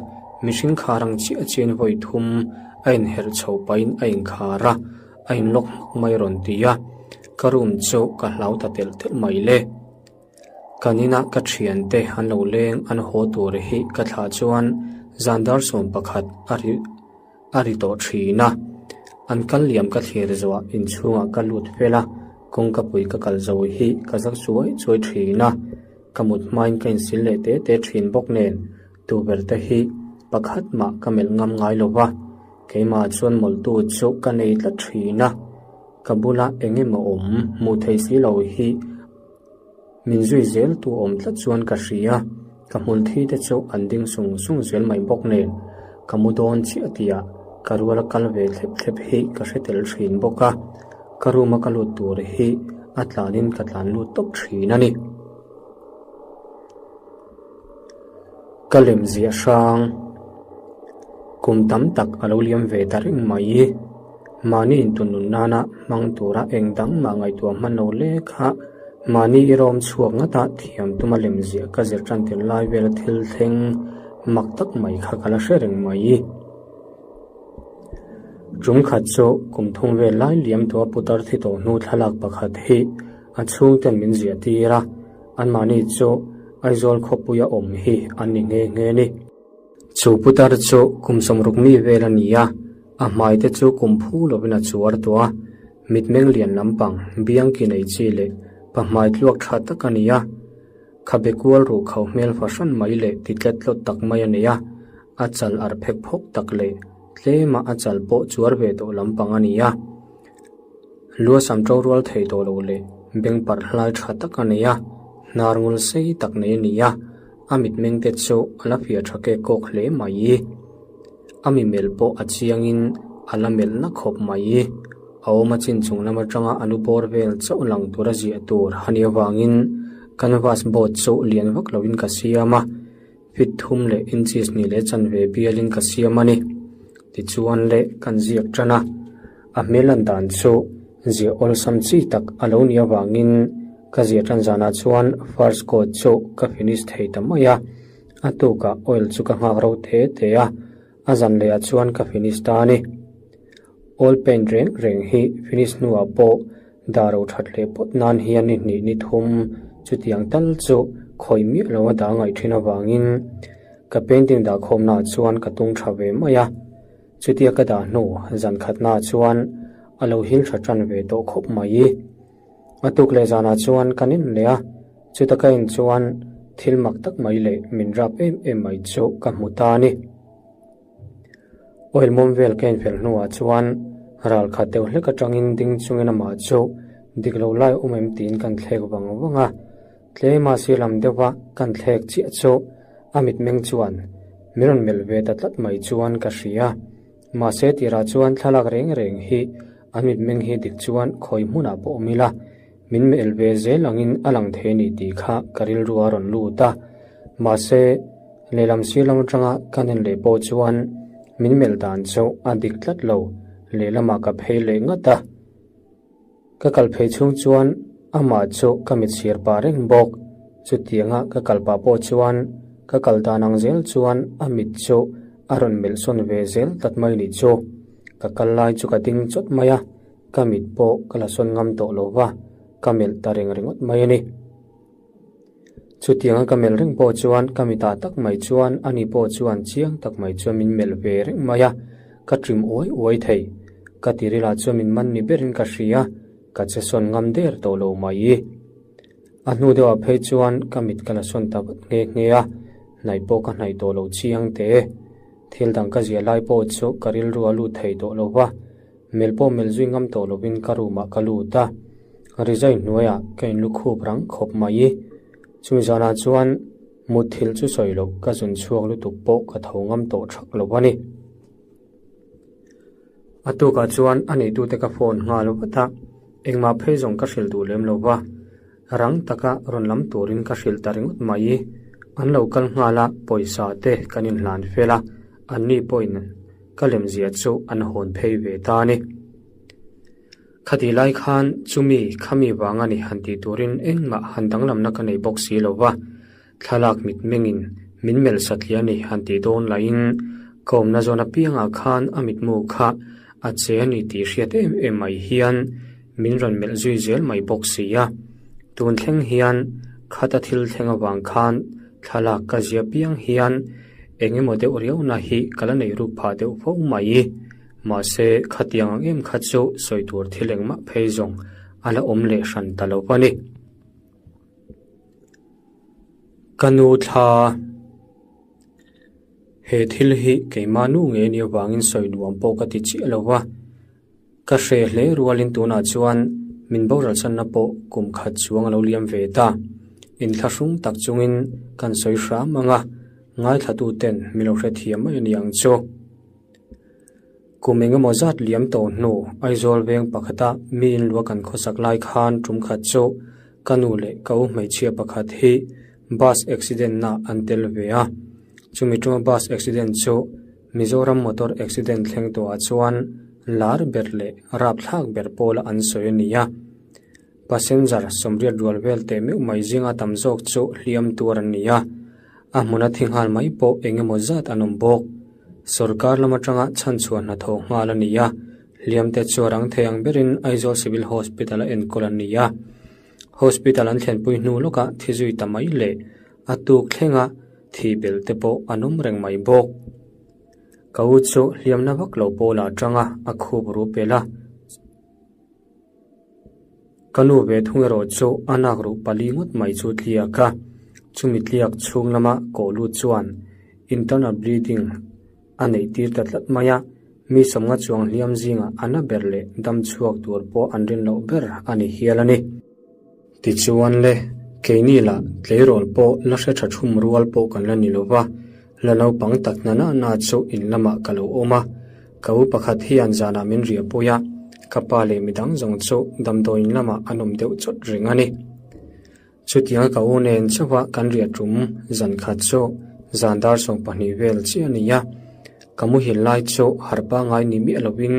A: mihring khar ang chiah chiahin vawi thum a inherh chho pahin a inkhar a, a inlock hmak mai a rawn ti a, ka room chu ka hlau ta telh telh mai le. Kan inah ka thiante an lo leng an haw tur hi ka thlah chuan zan dar 11 a ri a ri tawh thin a. An kal liam ka thlir zuah inchhungah ka lut fel a, kawngka pui ka kal zo hi ka zak chuai chuai thin a. Ka mut hmain ka insil leh te te thin bawk nen tuber te hi pakhat mah ka melh ngam ngai lo va, keimah chuan mawlhtu chu ka nei tlat thin a. Ka bula eng emaw awm hmuh theih si lo hi Min zui zel tu awm tlat chuan ka hria, ka hmul thi te chu an ding sung sung zel mai bawk nen, ka mu dawn chiah tihah ka ruala kal ve thlep thlep hi ka hre tel thin bawk a, ka room a ka lut tur hi a tlanin ka tlan lut tawp thin a ni. Ka lem ziah hrang kum tam tak a lo liam ve ta reng mai. Mahni intunnun nana hmang tura eng dang mah ngaihtuah hman lo le kha mahni i rawm chhuak ngata thiam tuma lem ziah ka zir tan tel lai vela thil thleng mak tak mai kha ka la hre reng mai. Tum khat chu kum thum vel lai liam tawha putar thi tawh hnu thlalak pakhat hi a chhungten min ziah tir a. Anmahni chu Aizawl khawpuia awm hi an ni nghe nghe a ni. Chu putar chu kum 60 mi vel a ni a, a hmai te chu kum phu lovin a chuar tawh a, mitmeng lian lampang biang ki nei chi leh pa hmai tluak tha tak a ni a. Khabe kual ruh kho hmel fahran mai leh ti tlet tlawt tak mai a nei a, a chal ar phek phawk tak leh tlema a chal pawh chuar ve tawh lampang a ni a. Lua sam to rual thei tawh lo leh beng parh hlai tha tak a nei a, hnar ngul sei tak nei a ni a, a mitmeng te chu a la fiah tha kek kawk hle mai. A mi melh pawh a chiangin a la melh na khawp mai. A awm a chin chung lam atanga a lu bawr vel chauh lang tura ziah tur a nih avangin canvas board chu lian vak loin ka siam a, feet thum leh inches hnih leh chanve bialin ka siam a ni. Tichuan leh kan ziak tan a, a hmel lan dan chu ziah awlsam chi tak a lo nih avangin ka ziah tan zanah chuan first coat chu ka finish thei ta mai a, a tukah oil chu ka nghak ro te te a, a zan lehah chuan ka finish ta a ni. Oil paint reng reng hi finish hnuah pawh dah ro that leh pawt nan hian ni hnih ni thum chutiang tal chu khawih miah lo a dah ngaih thin avangin ka painting dah khawmnaah chuan ka tung tha ve mai a. Chutia ka dah hnu zan khatnaah chuan a lo hil tha tan ve tawh khawp mai. A tuk leh zanah chuan kan en leh a, chuta ka en chuan thil mak tak mai leh min rap em em mai chu ka hmu ta a ni. Oil mawm vel ka infel hnuah chuan ral khat deuh hlek atangin ding chungin amah chu dik lo lai awm em tiin kan thlek vang vang a, tlema sir lam deuha kan thlek chiah chu a mitmeng chuan min rawn melh ve ta tlat mai chuan ka hria. Mahse tirah chuan thlalak reng reng hi a mitmeng hi dik chuan khawi hmunah pawh awm ila min melh ve zel angin a lang thei a ni tih kha ka rilru a rawn lut a. Mahse, lehlam sir lam atanga ka nen leh pawh chuan min melh dan chu a dik tlat lo, lehlamah ka phei leh ngat a. Ka kal phei chhung chuan amah chu ka mit sir pah reng bawk. Chutianga ka kal pah pawh chuan ka kal dan ang zel chuan a mit chu a rawn melh sawn ve zel tlat mai nih chu. Ka kal lai chu ka ding chawt mai a, ka mit pawh ka la sawn ngam tawh lo va, ka melh ta reng ringawt mai a ni. Chutianga ka melh reng pawh chuan ka mitah tak mai chuan ani pawh chuan chiang tak mai chuan min melh ve reng mai a, ka ṭim uai uai thei. Ka tirilah chuan min man ni berin ka hria, ka che sawn ngam der tawh lo mai. A hnu deuhah phei chuan ka mit ka la sawn ta vat nghe nghe a, hnaih pawh ka hnaih tawh lo chiang teh e. Thil dang ka ziah lai pawh chu ka rilru a lut thei tawh lo va, Mel pawh mel zui ngam tawh lovin ka room ah ka lut a, rizai hnuaiah ka inlu khup rang khawp mai. Chumi zanah chuan mutthilh chu sawi loh ka zun chhuak lutuk pawh ka tho ngam tawh thak lo a ni. A tukah chuan a neitute ka phone nghal vat a, engmah phei zawng ka hrilh duh lem lo va, rang taka rawn lam turin ka hrilh ta ringawt mai. An lo kal nghal a, pawisa te kan inhlan fel a, anni pawhin Ka lemzia chu an hawn phei ve ta a ni. Khati lai khan chumi khami vang a ni han tih turin engmah han danglamna ka nei bawk si lo va, thlalak mitmengin min melh satliah a ni han tih dawn lahin ka awmna zawn apiangah khan a mitmu kha a che a ni tih hriat em em mai hian min rawn melh zui zel mai bawk si a. Tun thleng hian khata thil thleng avang khan thlalak ka zia piang hian eng emaw deuh riauna hi ka la nei ruk phah deuh fo mai. Mahse, khatiang ang em kha chu sawi tur thil engmah phei zawng a la awm leh hran ta lo a ni. Ka nu thla He thil hi keimah nu nge ni avangin sawi nuam pawh ka ti chiah lo va. Ka hre hle rualin tunah chuan min boral channa pawh kum khat chuang a lo liam ve ta. Inthlahrung tak chungin kan sawi hram ang a, ngaithlatuten min lo hrethiam mai a ni ang chu. Kum eng emaw zat liam tawh hnu Aizawl veng pakhata mi inlua kan khawsak lai khan tum khat chu ka nu leh ka u hmeichhia pakhat hi bus accident na an tel ve a. Chumi tuma bus accident chu Mizoram motor accident thleng tawhah chuan lar ber leh rapthlak ber pawla an sawi a ni a. Passenger sawmriat rual vel teh meuh mai zinga tam zawk chu hliam tuar an ni a, a hmuna thi nghal mai pawh eng emaw zat an awm bawk. Sorkar lam atanga chhanchhuah hnathawh nghal a ni a, hliam te chu a rang thei ang berin Aizawl Civil Hospital a enkawl an ni a. Hospital an thlenpui hnu lawkah thi zui ta mai leh a tuk thlenga thi belh te pawh an awm reng mai bawk. Ka u chu hliamna vak lo pawlah atanga a khup ru pel a. Ka nu ve thung erawh chu a nak ruh pali ngawt mai chu tliak a, chumi tliak chhung lama kawh lut chuan internal bleeding a neih tir ta tlat mai a, mi sawmnga chuang hliam zingah a na ber leh dam chhuak tur pawh an rin loh ber a ni hial a ni. Tichuan le, keini lah tleirawl pawh la hre tha thum rual pawh kan la ni lo va, la naupang tak hna na na chu in lamah ka lo awm a, ka u pakhat hian zanah min riahpui a. Ka pa leh midang zawng chu damdawiin lamah an awm deuh chawt reng a ni. Chutianga ka u nen chauha kan riah tum zan khat chu zan dar 20 vel chiah a ni a. Ka muhil lai chu harh pangai ni miah lovin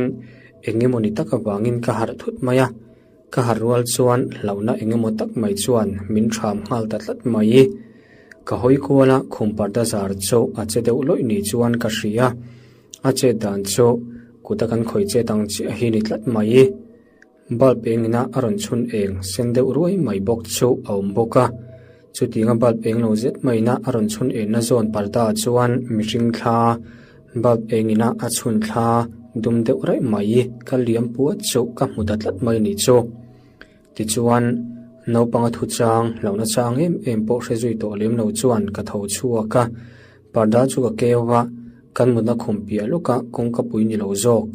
A: eng emaw ni tak avangin ka harh thut mai a. Ka harh rual chuan hlauhna eng emaw tak mai chuan min ṭham nghal ta tlat mai. Ka hawi kual a, khum parda zar chu a che deuh lawih ni chuan ka hria. A chet dan chu kuta kan khawih chet ang chiah hi ni tlat mai. Bulb engina a rawn chhun eng sen deuh ruai mai bawk chu a awm bawk a. Chutianga bulb eng lo zet maina a rawn chhun enna zawn parda ah chuan mihring thla bulb engina a chhun thla dum deuh raih mai ka liam puat chu ka hmu ta tlat mai ni chu. Tichuan, naupanga thu chang hlauhna chang em em pawh hre zui tawh lem lo chuan ka tho chhuak a. Parda chu ka keu a, kan mutna khum piah lawka kawngka pui ni lo zawk,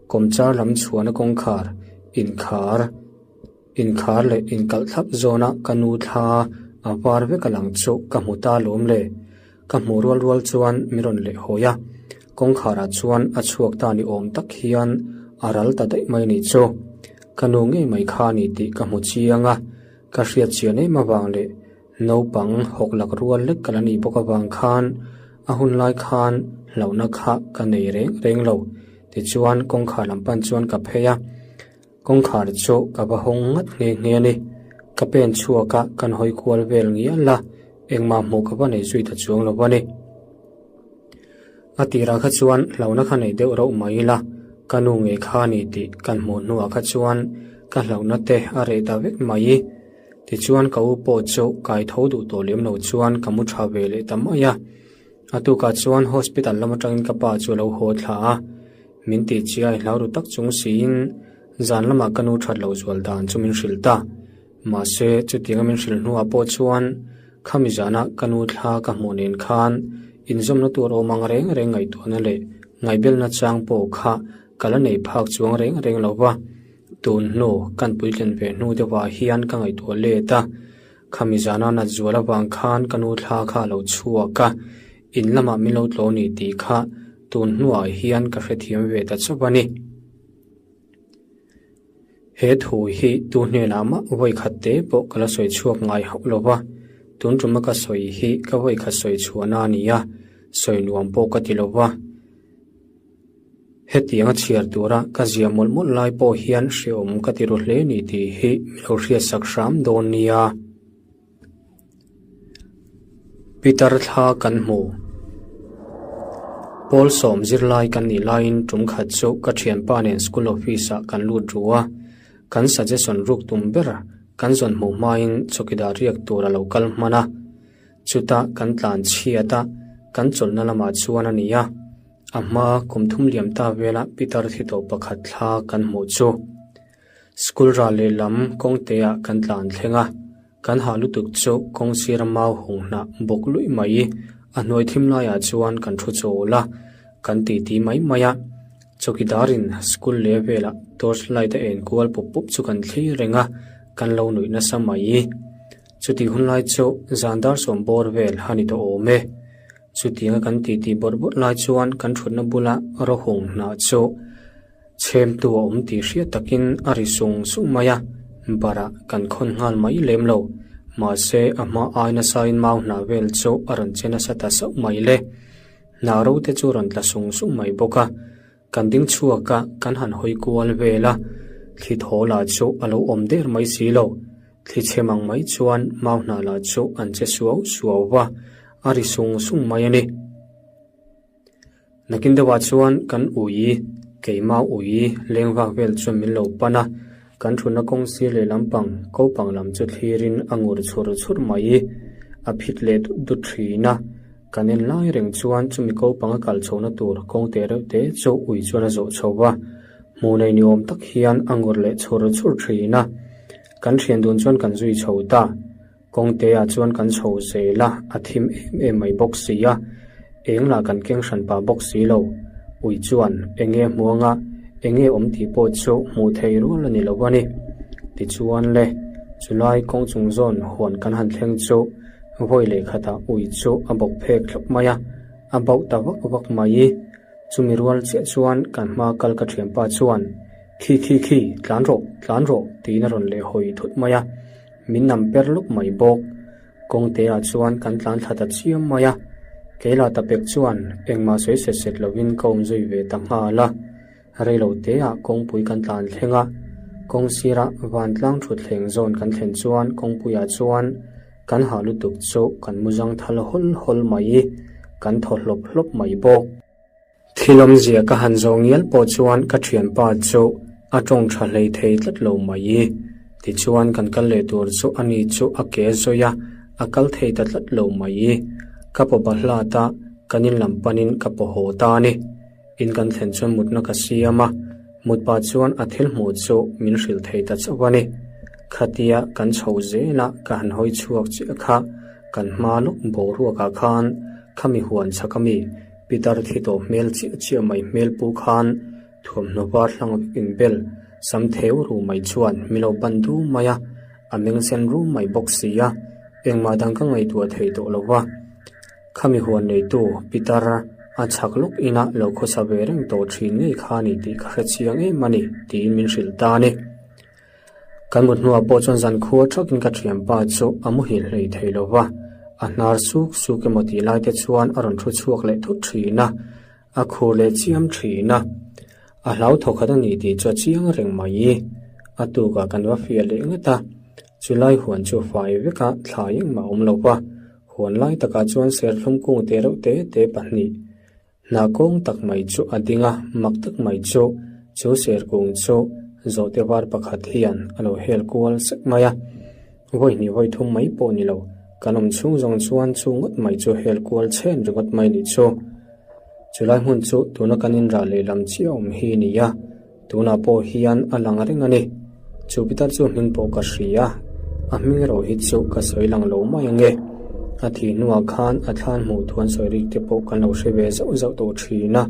A: kawmchar lam chhuahna kawngkhar, inkhar, inkhar leh inkalh thlap zawna ka nu thla a var vek a lang chu ka hmu ta lawm le. Ka hmuh rual rual chuan min rawn leh hawi a, kawngkharah chuan a chhuak ta ni awm tak hian a ral ta daih mai ni chu. Ka nu ngei mai kha a ni tih ka hmu chiang a, ka hriat chian em avang leh Naupang hawk lak rual lek ka la nih bawk avang khan a hun lai khan hlauhna kha ka nei reng reng lo. Tichuan kawngkhar lam pan chuan ka phei a, kawngkhar chu ka va hawng ngat nghe nghe a ni. Ka pen chhuak a, kan hawi kual vel ngial a, engmah hmuh ka va nei zui ta chuang lo a ni. A tirah kha chuan hlauhna kha nei deuh rauh mai ila, ka nu ngei kha a ni tih kan hmuh hnuah kha chuan ka hlauhna te a reh ta vek mai. Tichuan ka u pawh chu kai tho duh tawh lem lo chuan ka mu tha ve leh ta mai a. A tukah chuan hospital lam atangin ka pa chu a lo haw thla a, min tih chiai hlau ru tak chung siin zan lamah ka nu that loh zual dan chu min hrilh ta. Mahse chutianga min hrilh hnuah pawh chuan khami zana ka nu thla ka hmuh nen khan inzawmna tur awm ang reng reng ngaihtuahna leh ngaihbelna chang pawh kha ka la nei phak chuang reng reng lo va. Tun hnu kan puitlin ve hnu deuhah hian ka ngaihtuah let a, khami zana nat zual avang khan ka nu thla kha a lo chhuak a, in lamah min lo tlaw ni tih kha tun hnuah hian ka hrethiam ve ta chauh a ni. He thu hi tu hnenah mah vawikhat te pawh ka la sawi chhuak ngai hauh lo va, tun tuma ka sawi hi ka vawikhat sawi chhuahna a ni a, sawi nuam pawh ka ti lo va. Hetianga chhiar tura ka ziah mawlh mawlh lai pawh hian hreawm ka ti ru hle ni tih hi mi lo hriatsak hram dawn nia. Peter thla kan hmu. Pawl sawm zirlai kan nih laiin tum khat chu ka thianpa nen school office ah kan lut ru a, kan suggestion ruk tum ber kan zawn hmuh hmain chawkidar riak tur a lo kal hman a. Chutah kan tlan chhiat a, kan chawlhna lamah chuan a ni a. A hma kum thum liam ta vela Peter thi tawh pakhat thla kan hmuh chu. School ral lehlam kawngteah kan tlan thleng a, kan hah lutuk chu kawng sira mau hung hnah bawk luih mai. A hnuai thim laiah chuan kan thu chawl a, kan titi mai mai a. Chawkidarin school level-ah torch light a en kual pup pup chu kan thlir reng a, kan lo nuih nasa mai. Chutih hun lai chu zan dar sawm bawr vel a ni tawh awm e. Chutianga kan titi bawrh bawrh lai chuan kan thutna bula rawhung hnah chu chhemtu a awm tih hriat takin a ri sung sung mai a, barah kan khawn nghal mai lem lo. Mahse, a hma ai nasain mau hnah vel chu a rawn che nasa ta sauh mai le. Hnah ro te chu rawn tla sung sung mai bawk a. Kan ding chhuak a, kan han hawi kual vel a, thli thaw lah chu a lo awm der mai si lo. Thli chhe mang mai chuan mau hnah lah chu an che suau suau va, a ri sung sung mai a ni. Nakin deuhah chuan kan ui, keimah ui leng vak vel chuan min lo pan a, kan thutna kawng sir leh lampang kopang lam chu thlirin a ngur chhur chhur mai. A phit leh dut dut thin a. Kan en lai reng chuan chumi kopang a kal chhohna tur kawng te reuh te chu ui chuan a zawh chho va, hmuh nei ni awm tak hian a ngur leh chhur chhur thin a. Kan thian dun chuan kan zui chho ta. Kawng te ah chuan kan chho zel a, a thim em em mai bawk si a, eng lah kan keng hran pah bawk si lo. Ui chuan eng nge hmuang a, eng nge awm tih pawh chu hmuh theih rual a ni lo a ni. Tichuan le, chulai kawng chung zawn huan kan han thleng chu Vawi leh khatah ui chu a bawk phek thlawp mai a, a bauh ta vak vak mai. Chumi rual chiah chuan kan hma kal ka thianpa chuan. Khi khi khi, tlan rawh, tlan rawh, tiin a rawn leh hawi thut mai a, min nam per lawk mai bawk. Kawngte ah chuan kan tlan thla ta chiam mai a, keila ta pek chuan engmah sawi set set lovin ka awm zui ve ta nghal a. Reilo te ah kawngpui kan tlan thleng a, kawng sira vantlang thutthleng zawn kan thlen chuan kawngpui ah chuan kan hah lutuk chu kan mu zang thal hawl hawl mai, kan thaw hlawp hlawp mai bawk. Thil awmzia ka han zawh ngial pawh chuan ka thianpa chu a tawng tha hlei thei tlat lo mai. Tichuan kan kal leh tur chu ani chu a ke zawi a, a kal thei ta tlat lo mai. Ka paw bahlat a, kan in lam panin ka paw haw ta a ni. In kan thlen chuan mutna ka siam a, mut pah chuan a thil hmuh chu min hrilh thei ta chauh a ni. Khatia kan chho zel a, ka han hawi chhuak chiah kha kan hma lawk boruakah khan khami huan chhak a mi Pitar thi tawh hmel chiah chiah mai hmel pu khan thuamhnaw var hlang vek inbel sam theu ru mai chuan mi lo ban du mai a, a meng sen rum mai bawk si a, engmah dang ka ngaihtuah thei tawh lo va. Khami huan neitu Pitar a chhak lawk ina lo khawsa ve reng tawh thin ngei kha a ni tih ka hre chiang em a ni tiin min hrilh ta a ni. Kan mut hnuah pawh chuan zan khua thakin ka thianpa chu a muhil hlei thei lo va, a hnar suk suk emaw tih lai te chuan a rawn thu chhuak leh thut thin a, a khur leh chiam thin a. A hlau thawkhat a ni tih chu a chiang reng mai. A tukah kan va fiah leh ngat a, chulai huan chu fai veka thlai engmah a awm lo va, huan lai takah chuan serthlum kung te reuh te te pahnih Hna kawng tak mai chu a ding a, mak tak mai chu chu serkung chu zawhte var pakhat hian a lo hel kual sek mai a. Vawi hnih vawi thum mai pawh ni lo, kan awm chhung zawng chuan chu ngawt mai chu hel kual chhen ringawt mai ni chu. Chulai hmun chu tuna kan inrah lehlam chiah awm hi a ni a. Tunah pawh hian a lang reng a ni. Chu pitar chu hming pawh ka hria a, a hming erawh hi chu ka sawi lang lo mai ange. A thih hnuah khan a thlan hmuh thu an sawi rik te pawh kan lo hre ve zauh zauh tawh thin a,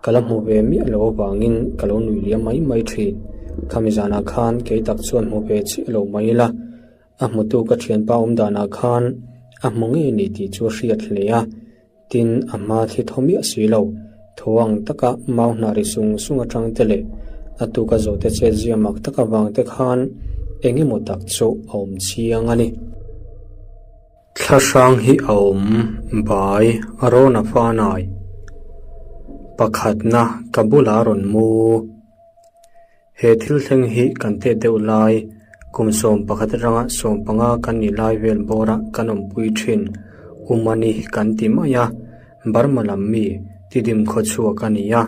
A: ka la hmu ve miah lo avangin ka lo nuih liam mai mai thin. Khami zanah khan kei tak chuan hmu ve chiah lo mai ila, a hmutu ka thianpa awm danah khan a hmu ngei ni tih chu a hriat hle a. Tin, a hma thli thaw miah si lo, tho ang taka mau hnah ri sung sung atang te leh a tuka zawhte chet zia mak tak avang te khan eng emaw tak chu a awm chiang a ni. Thla hrang hi a awm, bai, a rawn a fanai. Pakhatna ka bulah a rawn mu. He thil thleng hi kan tet deuh lai, kum 11 atanga 15 kan nih lai vel bawra kan awmpui thin Umani kan ti mai a, Burma lam mi Tidim khawchhuak a ni a,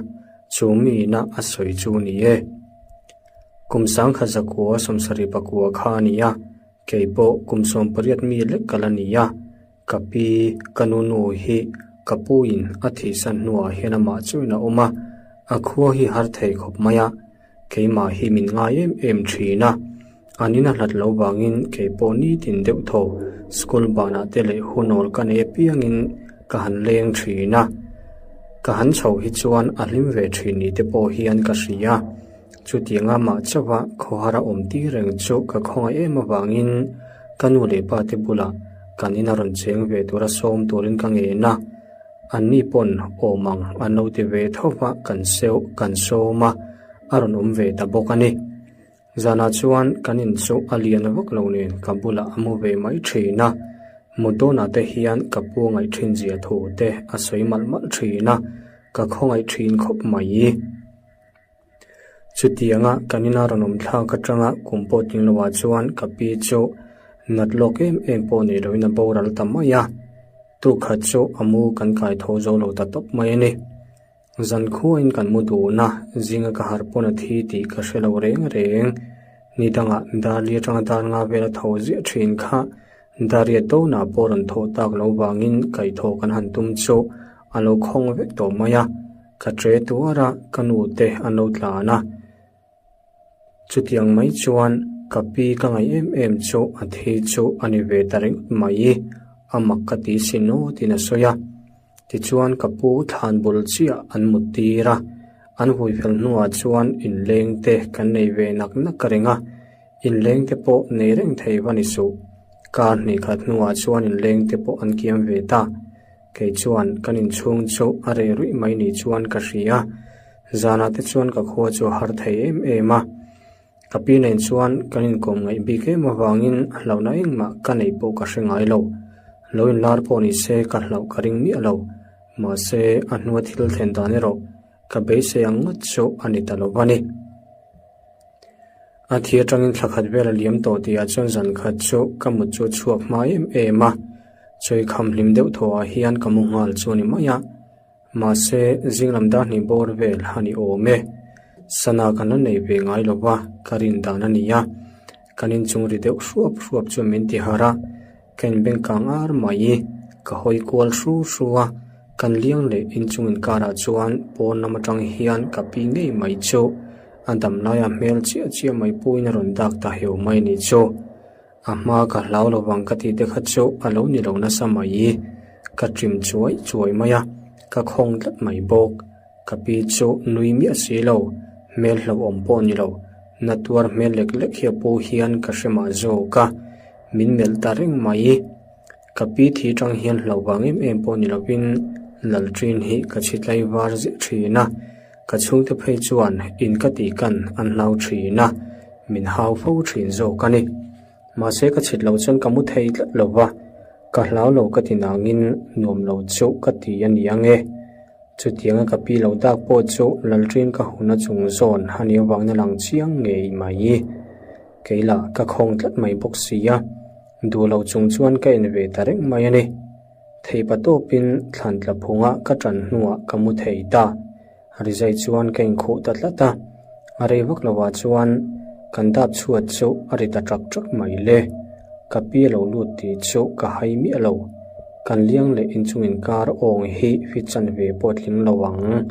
A: chu mi ina a sawi chu ni e. Kum 1979 kha a ni a, kei pawh kum 18 mi lek ka la ni a. Ka pi, ka nu nu hi ka pu in a thihsan hnuah hian amah chuin a awm a, a khua hi har thei khawp mai a, keimah hi min ngai em em thin a, an in a hlat lo vangin kei pawh nitin deuh thaw school banah te leh hunawl ka nei apiangin ka han leng thin a, ka han chho hi chuan a hlim ve thin ni te pawh hian ka hria. Chutianga mah chauha khawhar a awm tir reng chu ka khawngaih em avangin ka nu leh pa te bulah kan ina rawn cheng ve tura sawm turin ka ngen a, anni pawn awm ang an lo ti ve tho va kan seu kan sawm a, a rawn awm ve ta bawk a ni. Zanah chuan kan in chu a lian vak lo nen ka bulah a mu ve mai thin a, mut dawnah te hian ka pu ngaih thin zia thu te a sawi malh malh thin a, ka khawngaih thin khawp mai. Chutianga kan ina rawn awm thlak atanga kum pawh tling lovah chuan ka pi chu nat lawk em em pawh nei loin a boral ta mai a, tukhat chu a mu kan kai tho zo lo ta tawp mai a ni. Zan khuain kan mu dun a, zinga ka harh pawn a thi tih ka hre lo reng reng. Ni dangah Darli atanga dar nga vela tho ziah thin kha Dariat dawnah pawh rawn thawh tak lo vangin kaihthawh kan han tum chu a lo khawng vek tawh mai a. Ka tre tuar a, ka nu te an lo tlan a. Chutiang mai chuan ka pi ka ngaih em em chu a thi chu a ni ve ta ringawt mai. A mak ka ti si nawtin a sawi a. Tichuan ka pu thlan bul chiah an mut tir a, an hui fel hnuah chuan inleng te kan nei ve nak nak reng a. Inleng te pawh nei reng thei va ni suh. Kar hnih khat hnuah chuan inleng te pawh an kiam ve ta. Kei chuan kan inchhung chu a reh ruih mai ni chuan ka hria. Zanah te chuan ka khua chu a har thei em em a. Ka pi nen chuan kan inkawm ngaih bik em avangin hlauhna engmah ka neih pawh ka hre ngai lo. Lo inlar pawh ni se ka hlauh ka ring miah lo. Mahse, a hnua thil thlen dan erawh ka beisei ang ngawt chu a ni ta lo va ni. A thi atangin thla khat vel a liam tawh tihah chuan zan khat chu ka mut chu a chhuak hma em em a. Chawi kham hlim deuh thawhah hian ka mu nghal chu a ni mai a. Mahse, zing lam dar hnih bawr vel a ni awm e. Sana kan la nei ve ngai lo va, ka rin dan a ni a. Kan inchung ri deuh hruap hruap chuan min ti harh a, ka inbeng kang ar mai. Ka hawi kual hru hru a, kan liang leh inchung inkarah chuan pawn lam atang hian ka pi ngei mai chu a dam laia hmel chiah chiah mai puiin a rawn dak ta heu mai a nih chu. A hma ka hlau lo vang ka tih te kha chu a lo ni lo nasa mai. Ka ṭim chuai chuai mai a, ka khawng tlat mai bawk. Ka pi chu nui miah si lo, hmel hlauhawm pawh ni lo, na tuar hmel lek lek hi a pu hian ka hre mah zawk a, min melh ta reng mai. Ka pi thi tang hian hlauh vang em em pawh ni lovin Lalṭin hi ka chhi tlai var ziah ṭhin a, ka chhungte phei chuan in ka tih kan an hlau ṭhin a, min hau fo ṭhin zawk a ni. Mahse ka chhit loh chuan ka mu thei tlat lo va, ka hlau lo ka ti nangin nuam lo chu ka ti a ni ang e. Chutianga ka pi lo dak pawh chu Lalṭin ka huna chung zawn a nih avangin a lang chiang ngei mai. Kei lah ka khawng tlat mai bawk si a, duh lo chung chuan ka en ve ta reng mai a ni. Theipa tawpin thlan tla phunga ka ṭan hnuah ka mu thei ta. Rizai chuan ka inkhuh ta tlat a, a rei vak lovah chuan kan dap chhuat chu a ri ta ṭak ṭak mai le. Ka pi a lo lut tih chu ka hai miah lo. Kan liang leh inchung inkar awng hi fit chan ve pawh tling lo ang.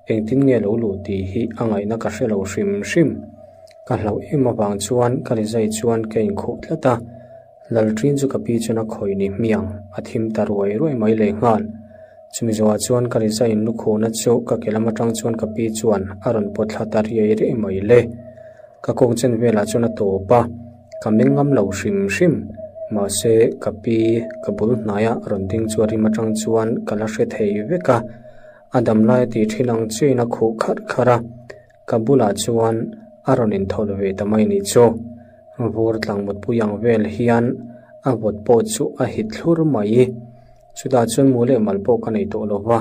A: Engtin nge lo luh tih hi a ngaihna ka hre lo hrim hrim. Ka hlauh em avang chuan ka rizai chuan ka inkhuh tlat a. Lalṭin chu ka pi chuan a khawih ni hmiang, a thim ta ruai ruai mai leh nghal. Chumi zawhah chuan ka rizai in lukhuhna chu ka ke lam atang chuan ka pi chuan a rawn pawt thla ta riai riai mai le. Ka kawng chen velah chuan a tawp a, ka meng ngam lo hrim hrim. Mahse, ka pi ka bul hnaia rawn ding chu a rim atang chuan ka la hre thei vek a, a dam lai a tih thin ang chiahin a khuh kharh kharh a. Ka bulah chuan a rawn inthawlh ve ta mai nih chu. Vur tlang mutpui ang vel hian a vawt pawh chu a hit thlur mai. Chutah chuan mu leh mal pawh ka nei tawh lo va.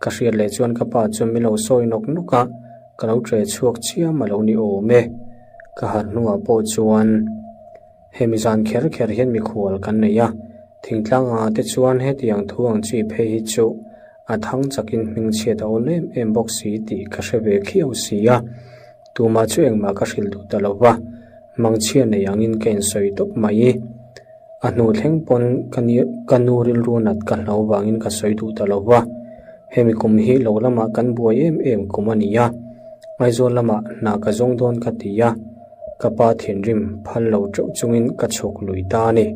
A: Ka hriat leh chuan ka pa chuan min lo sawi nawk nawk a, ka lo ṭe chhuak chiam a lo ni awm e. Ka harh hnuah pawh chuan hemi zan kher kher hian mikhual kan nei a, thingtlang angah te chuan hetiang thu ang chi phei hi chu A thang chakin hmingchhiat a awl em em bawk si tih ka hre ve khiau si a, tumah chu engmah ka hrilh duh ta lo va, mangchhia nei angin ka insawi tawp mai. A hnu thleng pawn ka ni ka nu rilru nat ka hlau vangin ka sawi duh ta lo va, hemi kum hi lo lamah kan buai em em kum a ni a, Aizawl lamah hna ka zawng dawn ka ti a, ka pa thinrim phal lo teuh chungin ka chhuk lui ta a ni,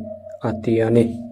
A: a ti a ni.